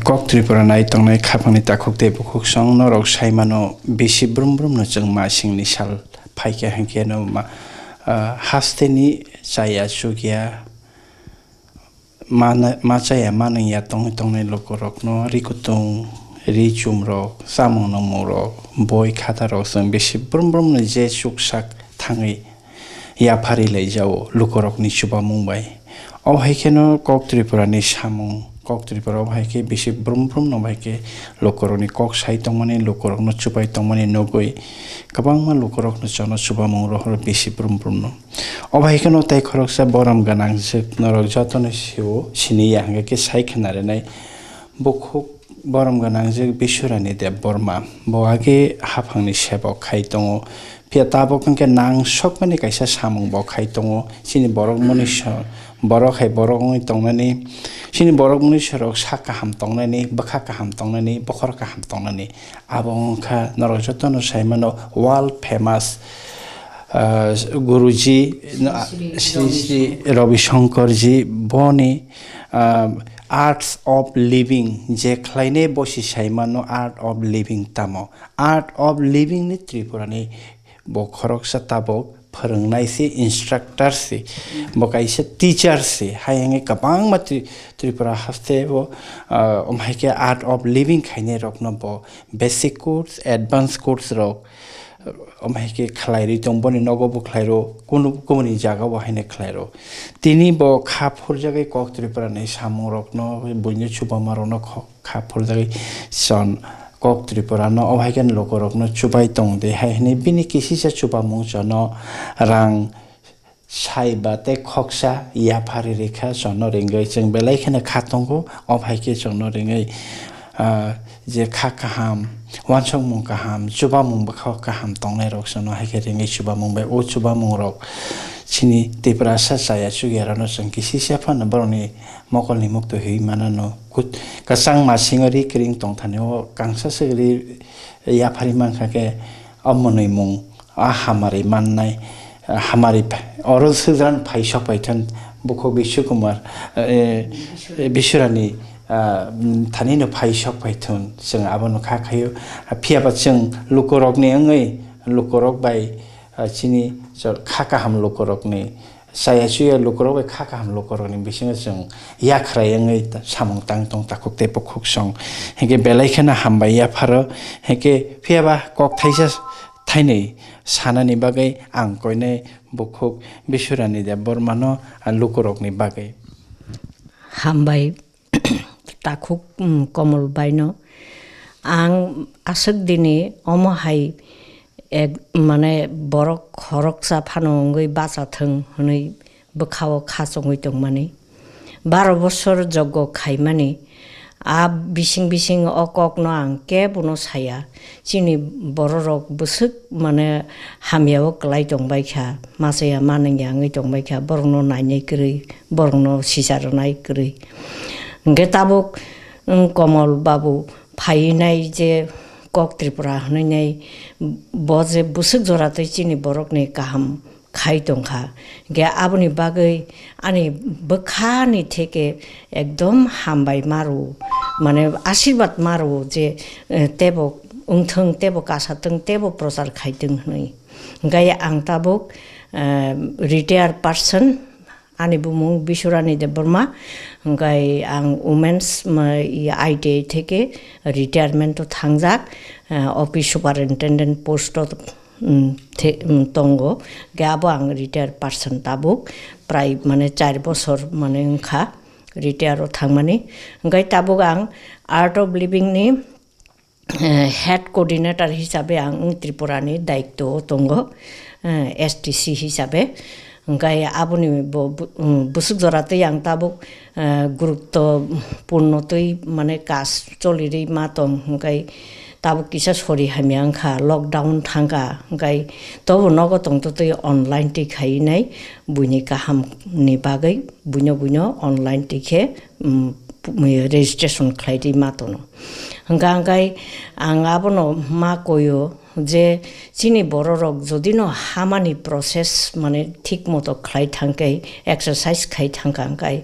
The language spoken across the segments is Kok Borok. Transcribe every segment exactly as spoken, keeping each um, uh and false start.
Kok Tripura nai tongnai khapangni takhuk tei bukhuk song norok sai mano, bisi brum brum no chwng masingni sal phaikha hinkhe no ma, ah, hasteni chaya chukya, mana-, ma chaya manwngya tongwi tongnai lukurokno ri kutung, ri chumrok, chamung nungmungrok, boi khatarok chwng bisi brum brum no je chuksak thangwi yapharwi laijao lukurokni chubamung bai. Obo hai kheno Kok Tripura ni samung, Kok Tripura obo hai khe bisi brum brum no bai khe lukurokni kok sai tongmani, lukurokno chubai tongmani nugwi kwbangma lukurokno chono chubamung rohor bisi brum brum no. Obo hai kheno tei khoroksa borom gwnang jwk norok jotono sio sini ya hwnkhe khe sai khna rinai bukhuk borom gwnang jwk Biswrani Debbarma. Bo age haphangni sebok khai tongo. Phiya tabuk hwnkhe nang sokmani kaisa samung bo khai tongo. Chini borok mwnwi so-, borok hai borok wngwi tongnani, chini borok mwnwi sorok sak kaham tongnani, bwkha kaham tongnani, bokhor kaham tongnani. Abo wngkha norok jotono sai mano world famous, ah, Guruji, no, Sri Sri Sri Ravi Shankarji, boni, ah, Arts of Living je khlainai bosi sai mano Art of Living tamo. Art of Living ni Tripura ni bo khoroksa tabuk phwrwngnai se, instructor se, bo kaisa teacher se. Hai wngwi kwbangma Tri-, Tripura haste bo, ah, um, hai khe Art of Living khainai rokno bo basic course, advanced course rok, um, hai khe khlai rwi tong, boni nogo bo khlai rw, kunu, kubuni jaga bo haino khlai rw. Tini bo kha phurjagwi Kok Tripura ni samung rokno, buino chubama rokno kho-, kha phurjagwi chwng Kok Tripura no, obo hai khe lukurokno chubai tong de hai hwnwi bini kisisa chubamung chono rang saiba tei khoksa yapharwi rikha chono ringwi chwng belai kheno kha tongo, obo hai khe chono ringwi, ah, je kha kaham, uansukmung kaham, chubamung bwkha kaham tongnai rok chono hai khe ringwi chubamung bai o chubamung rok chini Tiprasa chaya chukya rokno chwng kisisa phano borokni mokolni mukto hiwi manano. Kut-, kwchang masingo ri kring tongthani o kangsa se ri yapharwi mankha khe o mwnwimung, a hamari mannai, a hamari pha-, oro swijran phai sok phaithun bukhuk Bishu Kumar, eh, Biswrani, ah, thanino phai sok phaithun chwng abono kha khaio. Phiya ba chwng lukurokni wngwi lukurok bai, ah, chini kha kaham lukurokni chaya chuya lukurok bai kha kaham lukurokni bisingo chwng yakhrai wngwi ta-, samung tang tong takhuk tei bukhuk song. Hinkhe belai kheno hambai yapharo. Hinkhe phiya ba kok thaisa thainwi sanani bagwi ang koinai bukhuk Biswrani Debbarmano, ah, lukurokni bagwi. Hambai. Takhuk, mm, Komol baino. Ang aswk dini omo hai ek, mane, borok khoroksa phano wngwi bacha thwng hwnwi bwkhao kha chongwi tongmani. Baro bosor joggo khaimani. A bising bising o kokno ang kebono saya. Chini bororok bwswk, mane, hamyao kwlai tongbaikha, machaya manwngya wngwi tongbaikha, borokno nainai kwrwi, borokno sisa rwnai kwrwi. Hwnkhe tabuk, mm, Komol babu phainai je Kok Tripura hwnwi nai, bo je bwswk jora tei chini borokni kaham khai tongkha. Hwnkhe aboni bagwi ani bwkhani theke ekdom hambai maro, mane asirwad maro je, eh, tebo wngthwng, tebo kasatwng, tebo prochar khaitwng hwnwi. Hwnkhe ang tabuk, eh, retired person, ani bumung Biswrani Debbarma, hwnkhe ang women's, ma, i, I T I theke retirement o thangjak, eh, office superintendent post o, mm, the-, mm, tongo. Hwnkhe abo ang retired person tabuk, prai, mane, char bosor, mane, wngkha retire o thangmani. Hwnkhe tabuk ang Art of Living ni, eh, head coordinator hisabe ang wng Tripura ni daityo o tongo, eh, S T C hisabe. Hwnkhe aboni bo bu-, um, bwswk jora twi ang tabuk, eh, gurutto purno twi mane kaj cholirwi ma tong, hwnkhe tabuk kisa sori hamya wngkha, lockdown thangkha, hwnkhe tobo nogo tongtwtwi online twi khainai buini kaham ni bagwi buino buino online twi khe, um, registration khlai twi ma tono. Hwnkha hwnkhe ang abono ma koio je chini bororok jodi no hamani process mane thik moto khlai thangkhe, exercise khai thangkha hwnkhe,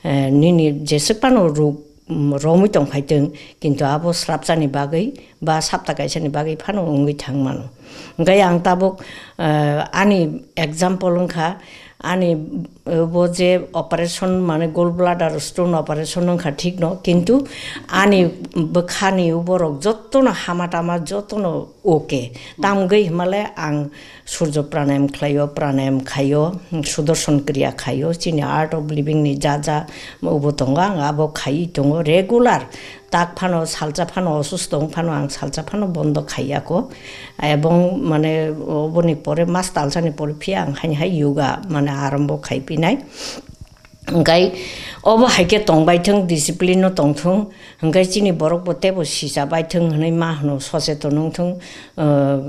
eh, nini jeswk phano ruk mm, romwi tongphai tong, kintu abo srapchani bagwi ba sapta kaisani bagwi phano wngwi thang mano. Hwnkhe ang tabuk, eh, ani example wngkha, ani, eh, bo je operation, mane gallbladder stone operation wngkha thikno, kintu ani bwkhani uborok jottono hama tama jottono okay. Tamgwi himale ang Surjo pranayam khlaio, pranayam khaio, Sudarshan kriya khaio, chini art of living ni ja ja ubo tongo, ang abo khaiwi tongo regular. Tak phano, salsa phano, osusto wng phano, ang salsa phano bondo khaiya ko. Ebong, mane, oboni pore, mas talsani pore phiya ang haini hai yoga, mane, arambo khai pinai. Hwnkhe obo hai khe tong bai thung, discipline no tong thung, hwnkhe chini borok bo tebo sisa bai thung hwnwi ma hwno, soseton wng thung, ah,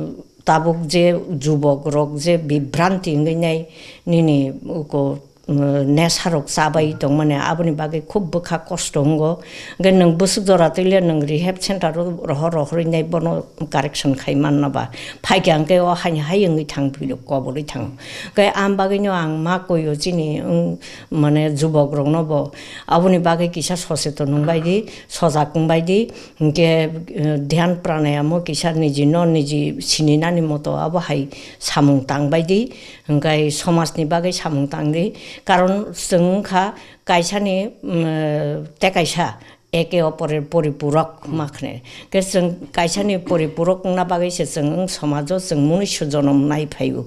tabuk je jubok rok je bibranti wngwi nai nini uko, ah, nesa rok cha bai tong mani, aboni bagwi khub bwkha kosto wngo. Hwnkhe nwng bwswk jora twi le nwng rehab center o rohor rohorwi nai bono correction khai manna ba, phai khe hwnkhe o haini hai wngwi thang philo, kobolwi thang. Hwnkhe am bagwi no ang ma koi o chini, wng, mane, jubok rok no bo aboni bagwi kisa soseton wng bai di, sojak wng bai di, hwnkhe, eh, dhyan pranayamo kisa niji no niji sini nani moto abo hai samung tang bai di, hwnkhe somaj ni bagwi samung tang di, karon chwng wngkha kaisa ni, mm, eh, te kaisa eke oporer poripurok ma khne. Ke chwng kaisani poripurok wngna bagwi se chwng wng somajo chwng munusu jonom nai phaio.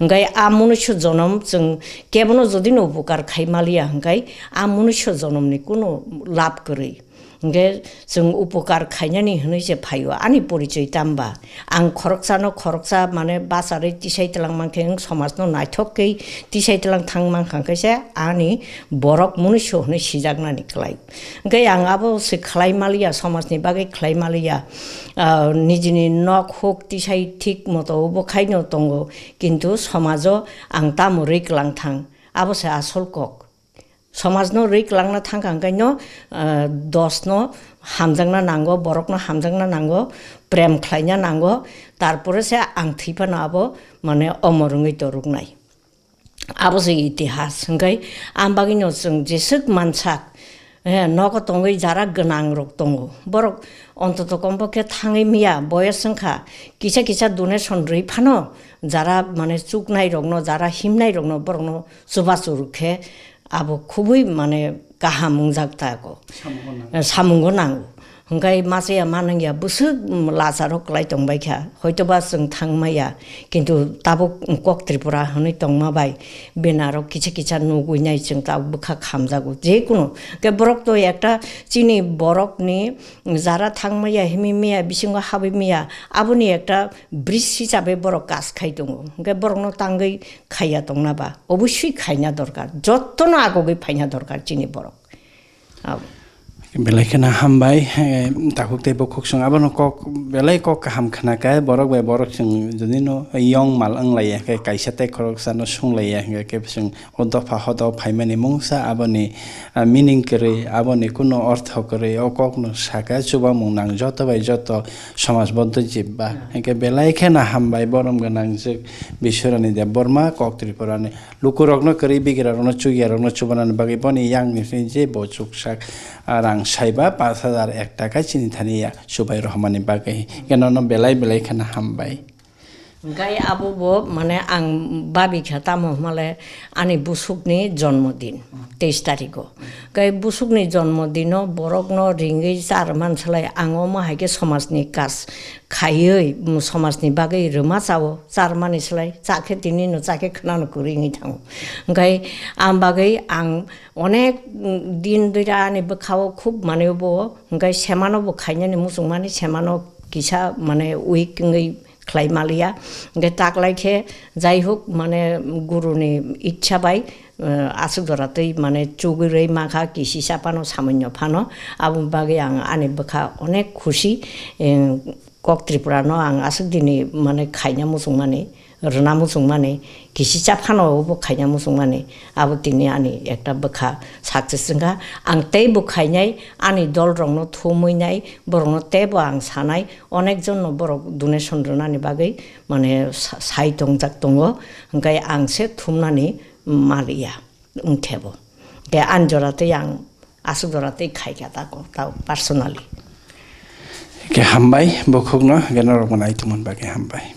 Hwnkhe a munusu jonom chwng kebono jodi no upokar khai maliya hwnkhe a munusu jonomni kuno lab kwrwi. Hwnkhe chwng upokar khainani hwnwi se phaio. Ani porichoi tamba? Ang khoroksano khoroksa, mane, bacharwi tisai twlang mankhe, wng somajno naithok khe tisai twlang thang mankha hwnkhe se ani borok munusu hwnwi sijaknani kwlai. Hwnkhe ang abo se khlai maliya, somajni bagwi khlai maliya. Ah, nijini nok huk tisai thik moto bo khaino tongo, kintu somajo ang tamo rwi kwlang thang, abo se asol kok. Somajno rwi kwlangna thangkha hwnkhe no, ah, dosno hamjakna nango, borokno hamjakna nango, prem khlaina nango, tarpore se ang thwi phano abo, mane, omor wngwi toruknai. Abo se itihas hwnkhe, ang bagwino chwng jeswk mansak, eh, nogo tongwi jara gwnang rok tongo. Borok ontoto kombo khe thangwi miya, boyos wngkha, kisa kisa donation rwi phano jara, mane, chuknai rokno, jara himnai rokno, borokno chubachu rw khe abo khubui, mane, kaham wngjak tako. Samungo nango. Eh, samungo nango. Hwnkhe machaya manwngya bwswk, mm, lacharo kwlai tongbaikha, hoitoba chwng thangmaya, kintu tabuk kok Tripura hwnwi tongma bai benarok kisa kisa nugwi nai chwng tabuk bwkha khamjago. Jekunu khe borok to ekta chini borokni jara thangmaya, himwi maya, bisingo habwi maya, aboni ekta bridge hisabe borok kas khai tongo. Hwnkhe borokno tangwi khaiya tongna ba, oboswi khaina dorkar, jottono agogwi phaina dorkar chini borok. Belai kheno hambai, eh, takhuk tei bukhuk song abono kok, belai kok kaham khna khe, borok bai borok chwng jodi no yong mal wng lai ya khe, kaisa tei khoroksa no sung lai ya khe, khe chwng o dopha hodo phaimani mungsa aboni, ah, meaning kwrwi, aboni kuno ortho kwrwi, o kok no saka chubamung nang joto bai joto somaj boddo jibba. Hwnkhe belai kheno hambai borom gwnang jwk Biswarani Debbarma, kok Tripurani lukurokno kwrwi, bigirarokno, chugiarokno chubanani bagwi boni yang ni sini je bo chuksak, ah, rang saiba pash hajar ek taka chini thani ya chubai rohormani bagwi. Hwnkhe nono belai belai kheno hambai. Hwnkhe abo bo, mane, ang babi kha tamo hwnmale ani busukni jonmo din, teis tariko. Hwnkhe busukni jonmo dino borokno ringwi char man slai ang omo hai khe somajni kaj khaiwi, mm, somajni bagwi rwma chao, charmani slai, chakhe tini no chakhe khwnano kwrwi wngwi thango. Hwnkhe ang bagwi ang onek, mm, din dwira ani bwkhao khub, mane, bo hwnkhe semano bo khainani muchungmani, semano kisa, mane, weak wngwi khlai maliya. Hwnkhe taklai khe, jai hok, mane, guruni ichha bai, eh, aswk jora twi, mane, chugwi rwi mankha, kisi sa phano, samunyo phano, aboni bagwi ang ani bwkha onek khusi, eh, kok Tripura no ang aswk dini, mane, khaina muchungmani, rwna muchungmani, kisi cha phano obo khaina muchungmani, abo tini ani ekta bwkha success wngkha. Ang teibo khainai, ani dol rokno thumwi nai, borokno teibo ang sanai, onek jon no borok donation rwnani bagwi, mane, sa-, sai tongjak tongo, hwnkhe ang se thumnani maliya wngthebo. Hwnkhe ani jora tei ang aswk jora tei khaikha tako, tao personally. Ke hambai, bukhukno, ke norokno nai tongmani bagwi hambai.